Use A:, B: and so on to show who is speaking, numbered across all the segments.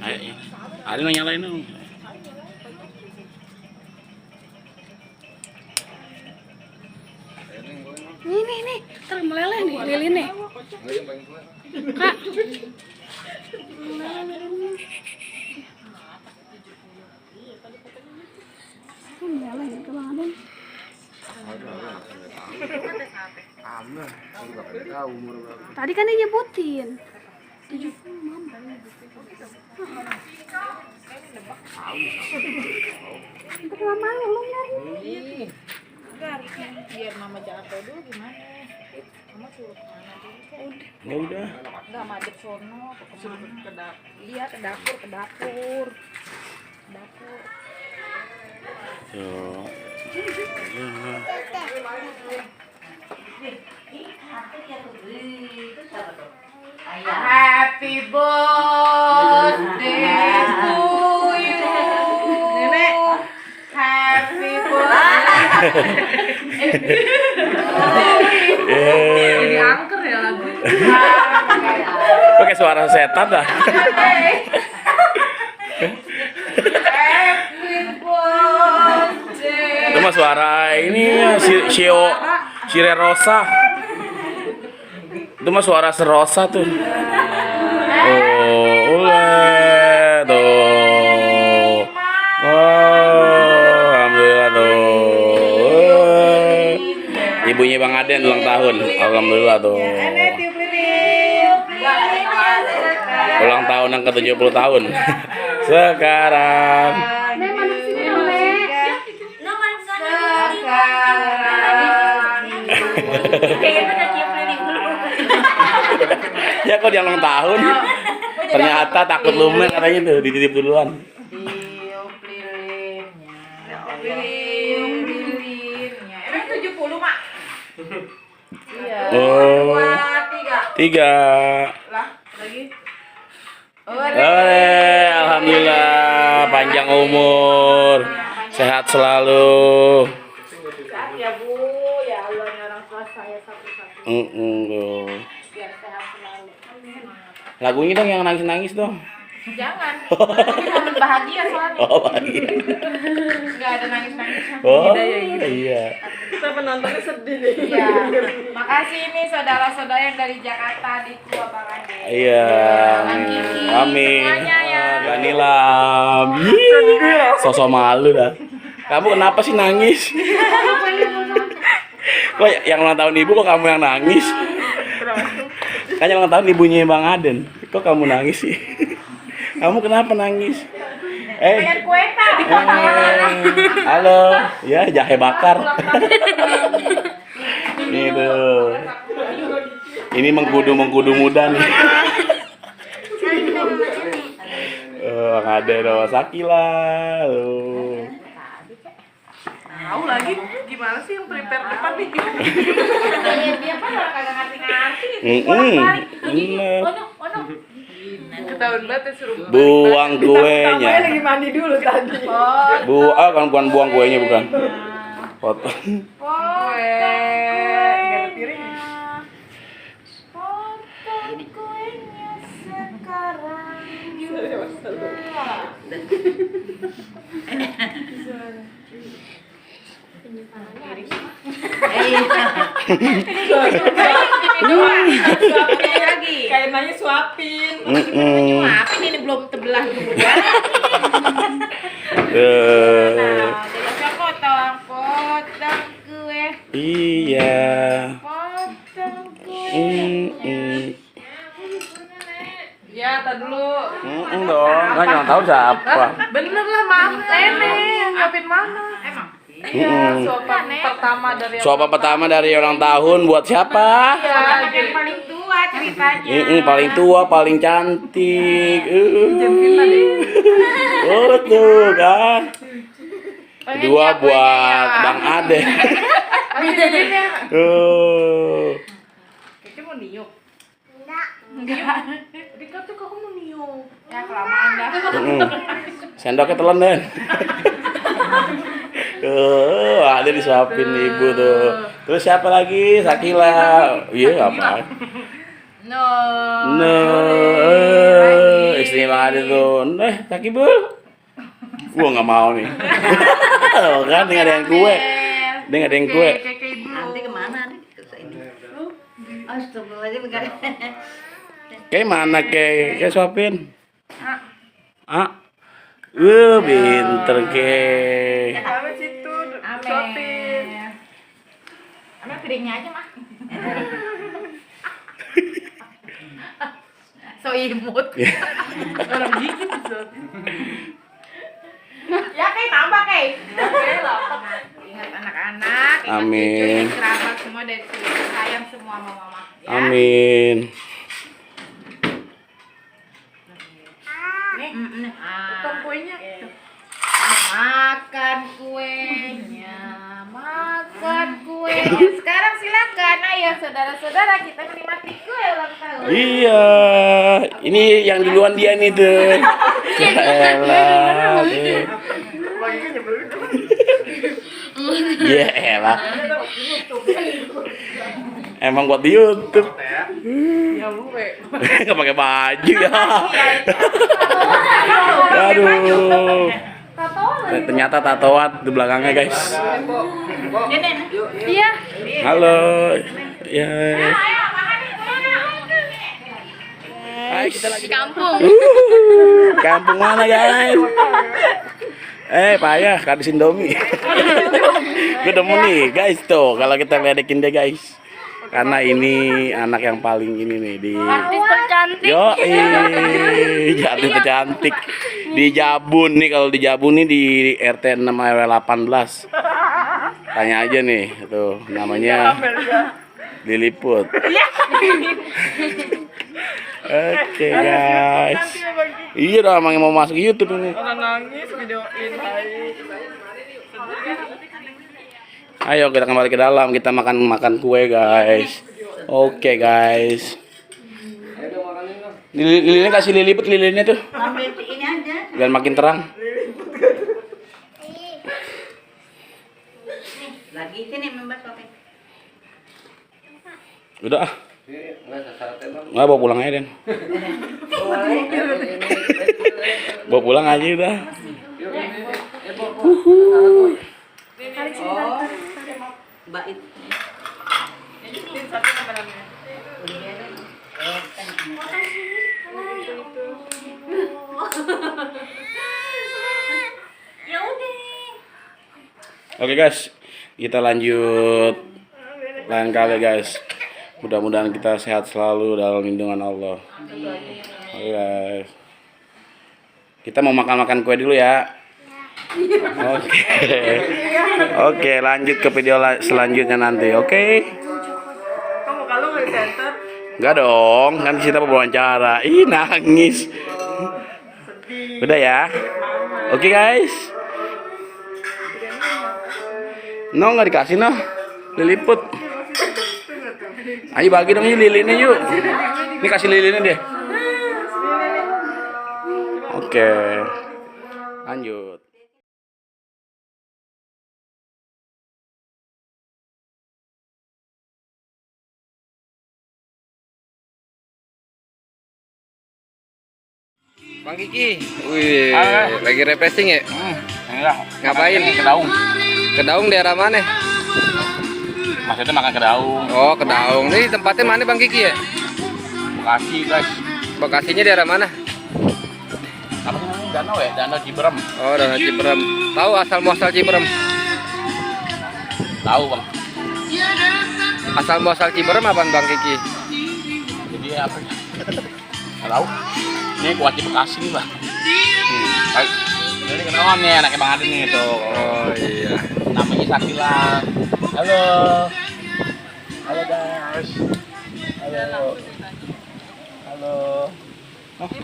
A: Ayo, ada yang nyalain dong.
B: Nih, ntar meleleh nih lilinnya. Kak. Meleleh itu banget. Tadi kan dia nyebutin. 70 Untuk mama lu nyari.
C: Biar mama jatuh dulu gimana? Mama suruh kemana dulu?
A: Ya udah.
C: Enggak madep sono atau kemana? Ke dapur. Iya ke dapur, ke dapur. Dapur.
A: Tuh.
C: Happy birthday to you. Nenek. Happy birthday. Jadi angker ya lagu.
A: Pakai suara setan dah.
C: Happy birthday.
A: Itu mah suara ini Sire Rosa. Itu mah suara serosa tuh. Oh, ulah tuh. Oh, alhamdulillah tuh. Ibunya Bang Aden ulang tahun. Alhamdulillah tuh. Ulang tahun yang ke-70 tahun. Sekarang. Ya kok dia ulang tahun. Ternyata takut lumer katanya tuh dititip duluan.
C: Tiup lilinnya. Emang 70, Mak? Iya.
A: Oh. 3.
C: Lah, lagi.
A: Alhamdulillah panjang umur, sehat selalu.
C: Sehat ya, Bu. Ya Allah, ya orang tua saya satu-satu. Biar sehat selalu.
A: Lagunya dong yang nangis-nangis dong.
C: Jangan. Ini momen bahagia soalnya.
A: Oh, bahagia.
C: Enggak ada nangis-nangisnya.
A: Oh, iya.
B: Kita penontonnya sedih deh.
C: Iya. Makasih ini saudara-saudara yang dari Jakarta di Tua Bang Ade.
A: Iya. Amin.
C: Semuanya ya.
A: Ganilam. Sosok malu dah. Kamu kenapa sih nangis? Kok yang ulang tahun ibu kok kamu yang nangis? Kan yang ulang tahun ibunya Bang Aden. Kok kamu nangis sih? Kamu kenapa nangis?
C: Pengen kue tak di kota.
A: Halo, ya jahe bakar. Itu. Ini mengkudu muda nih. Bang Aden sama Sakila.
B: Tahu lagi gimana sih yang prepare depan nih?
C: Dia kan orang kagak ngerti-ngerti.
A: Bener.
C: Ono.
B: Ketahuan banget ya suruh
A: Buang kuenya.
B: lagi mandi dulu tadi.
A: Kan bukan buang kuenya bukan. Foto.
B: Kue. Tinggal piring.
C: Potong kuenya sekarang juga. Lagi.
B: Kayak nanya suapin.
C: Nyuapin ini belum tebelah juga. Coba potong kue.
A: Iya.
C: Potong kue.
B: Ya, tar dulu.
A: Dong, kan jangan tahu siapa.
B: Bener lah, maaf Nenek yang nyiapin mana?
C: Emang?
B: Iya, suapan pertama dari
A: Suapa pertama dari ulang tahun buat siapa?
C: Anak yang paling tua ceritanya.
A: Paling tua, paling cantik.
B: Jempina deh.
A: Oh tuh kan.
C: Pengen
A: Kedua
C: nyiapin
A: buat
C: ya.
A: Bang Ade.
C: Bidadarinya.
B: Kayaknya mau niup.
C: Enggak.
B: Tadi kan tuh kamu mau niup.
C: Ya kelamaan dah.
A: Sendoknya telan deh. Ada disuapin ibu tuh. Terus siapa lagi? Sakila. Iya apa?
C: No.
A: No. Istrinya Bang Ade tuh. Sakibul. Gua nggak mau nih. Kan dia ngadain kue. Dia ngadain kue.
B: Kayak ibu.
C: Nanti kemana nih? Ke sini. Astagfirullahaladzim.
A: Kayak mana kayak suapin? Ah. Pinter ke.
B: Apa situ? Shopping.
C: Ambil piringnya aja mah. So imut.
B: Orang gigit shopping.
C: Ya kayak tambah kayak. Oke loh. Ingat anak-anak, ingat
A: Amin.
C: cucu, kerabat semua dari sini. Sayang semua sama mama. Ya.
A: Amin.
C: Nih.
B: Potong kuenya.
C: Makan kuenya, makan kue. Sekarang silakan, ayo saudara-saudara kita menikmati kue ulang tahun.
A: Iya. Ini yang duluan dia nih tuh. Elah. Ya elah. Emang buat di YouTube.
B: Ya gue.
A: Nggak pakai baju ya. Aduh. Ternyata tatoan di belakangnya guys.
C: Iya.
A: Halo. Ya.
C: Ayo makan kuenya.
A: Hai kita lagi
C: Kampung.
A: Kampung mana guys? Payah kadis Indomie. Gue demen nih guys tuh kalau kita ledekin dia guys. Karena ini anak yang paling ini nih di
C: Artis tercantik.
A: Yo, jatuh tercantik di Jabun nih, kalau di Jabun nih di RT 6 RW 18. Tanya aja nih, tuh namanya Liliput. Oke guys. Iya dong, emang mau masuk YouTube ini.
B: Orang nangis videoin hai.
A: Ayo kita kembali ke dalam, kita makan kue guys. Oke guys. Lilinnya kasih Liliput lilinnya tuh.
C: Ambil ini aja.
A: Biar makin terang.
C: Lagi sini membas kopi.
A: Udah ah. Nggak, bawa pulang aja Den. Bawa pulang aja udah.
C: Baik. Ya udah.
A: Oke guys, kita lanjut lain kali guys. Mudah-mudahan kita sehat selalu dalam lindungan Allah. Oke guys. Kita mau makan-makan kue dulu ya. Oke. Oke, lanjut ke video selanjutnya nanti. Oke.
B: Kamu kalau nggak di center.
A: Enggak dong, kan kita wawancara. Ih, nangis. Udah ya. Oke guys. No, nggak dikasih no. Liliput. Ayo bagi dong lilinnya yuk. Ini kasih lilinnya deh. Oke. Lanjut.
D: Bang Kiki, wih, lagi refreshing ya? Ngapain?
A: Ke Daung.
D: Ke Daung daerah mana?
A: Maksudnya makan ke Daung.
D: Oh, ke Daung. Ini tempatnya mana Bang Kiki ya?
A: Bekasi guys.
D: Bekasinya daerah mana?
A: Apa sih namanya? Danau ya? Danau Ciberem.
D: Oh, daerah Ciberem. Tahu asal muasal Ciberem?
A: Tahu bang.
D: Asal muasal Ciberem apaan Bang Kiki?
A: Jadi apa? Nggak tahu. Ini kuaci Bekasi nih bang. Baik. Jadi kenalan nih anaknya Bang Ade nih tuh.
D: Oh iya.
A: Namanya Sakila. Halo. Halo guys. Halo. Halo. Oh. Tuh.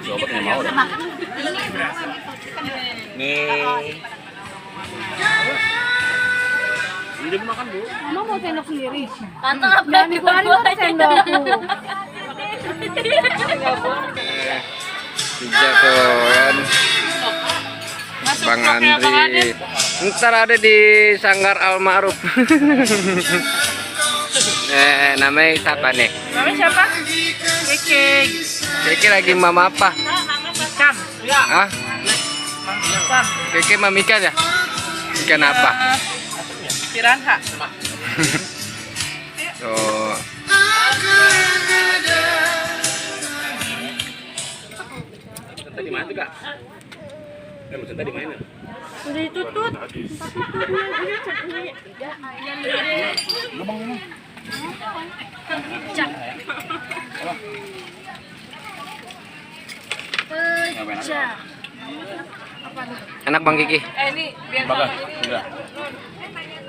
A: Coba nggak mau deh. Nih. Udah makan bu.
E: Mama mau sendok sendiri.
C: Kantong apa?
E: Jangan dikeluarin tuh sendokku.
D: Tiga tuh kan. Bang Andri. Ntar ada di Sanggar Almarhum. Namanya siapa nih?
B: Namanya siapa? Keke.
D: Keke lagi mama apa?
B: Ikan.
D: Ah,
B: Ikan.
D: Keke mama ikan ya? Ikan apa?
B: Piranha.
D: Oh.
A: Tadi mana tuh, Kak? Tadi mana?
E: Udah ditutut. Pecah.
D: Enak Bang Kiki.
B: Ini biar
A: Bagas, udah.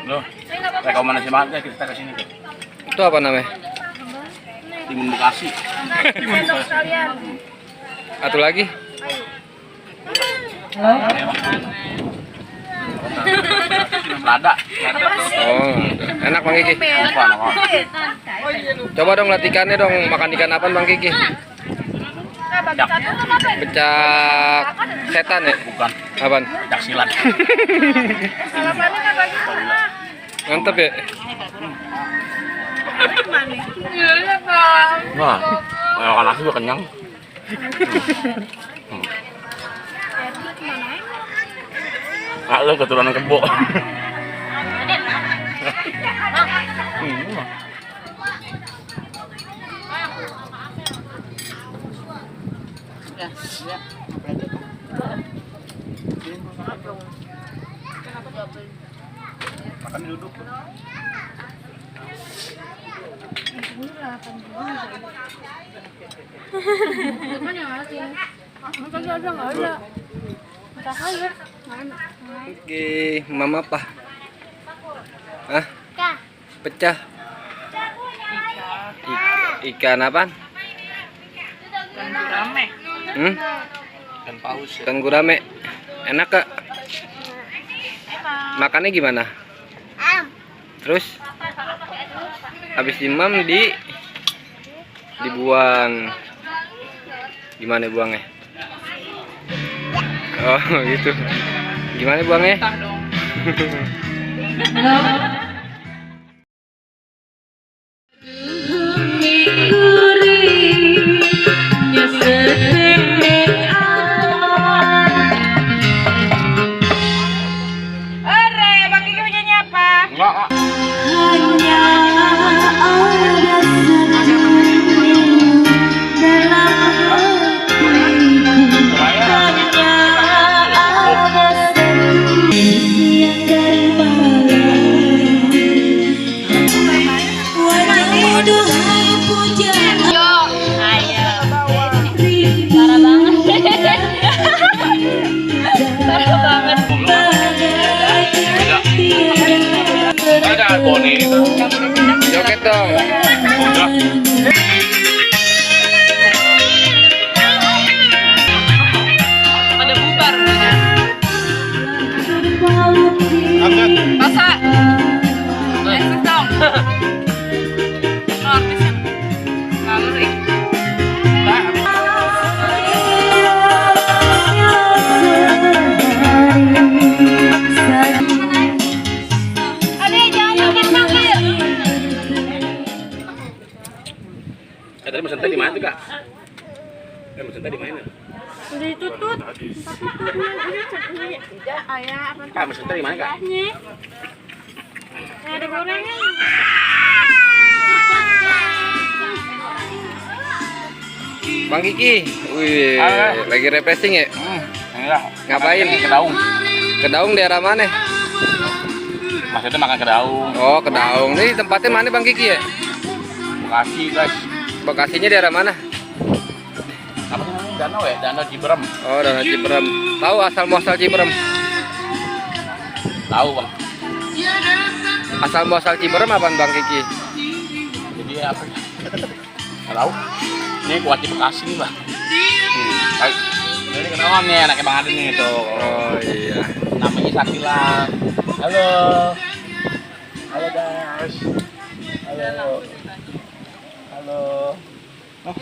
A: Loh, rekomendasi banget ya kita ke sini tuh.
D: Itu apa namanya?
A: Timun Bekasi.
E: Sendok sekalian.
D: Atau lagi?
A: Lada.
D: Oh, enak Bang Kiki.
A: Apa nama?
D: Coba dong latihannya dong, makan ikan apa Bang Kiki? Pecah setan ya?
A: Bukan,
D: Apaan?
A: pecak silat.
E: Salapannya kan bagi sama.
D: Mantap ya?
A: Wah, makan nasi udah kenyang. Ah, lu keturunan kebo. Makan duduk.
E: Bukan yang asli. Bukan ada nggak ada. Entah aja. Mana?
D: Oke, mama apa? Hah?
E: Kah.
D: Pecah. Ikan apa?
B: rame.
A: Ikan paus.
D: Ikan gurame. Enak Kak? Makannya gimana? Terus? Habis dimam dibuang. Gimana buangnya? Oh gitu. Gimana buangnya?
C: Ore, Bang Kiki punyanya apa?
A: Enggak, Kak. Ada bone.
D: Joget dong.
B: Ada bubar. Masa? Eksis dong. Artisnya. Lalu nih.
A: Tadi mesen tadi mana tuh, Kak? Mesen tadi mana?
E: Udah ditutut. Ayah apa?
A: Kak, mesen tadi mana, Kak?
E: Nih. Ada gorengan.
D: Bang Kiki, wih, lagi refreshing ya?
A: Enggak.
D: Ngapain?
A: Ke daung.
D: Ke Daung daerah mana?
A: Maksudnya makan ke daung.
D: Oh, ke Daung. Nih tempatnya mana Bang Kiki ya?
A: Bekasi, guys.
D: Bekasinya daerah mana?
A: Apa namanya? Danau ya? Danau Ciberem.
D: Oh, Danau Ciberem. Tahu asal muasal Ciberem?
A: Tahu, Bang.
D: Asal muasal Ciberem apaan Bang Kiki?
A: Jadi apa? Nggak tahu. Ini kuat di Bekasi nih, Bang. Baik. Ini kenalan nih anaknya Bang Adi nih tuh.
D: Oh iya.
A: Namanya Sakila. Halo. Halo guys. Halo. Halo. Oh.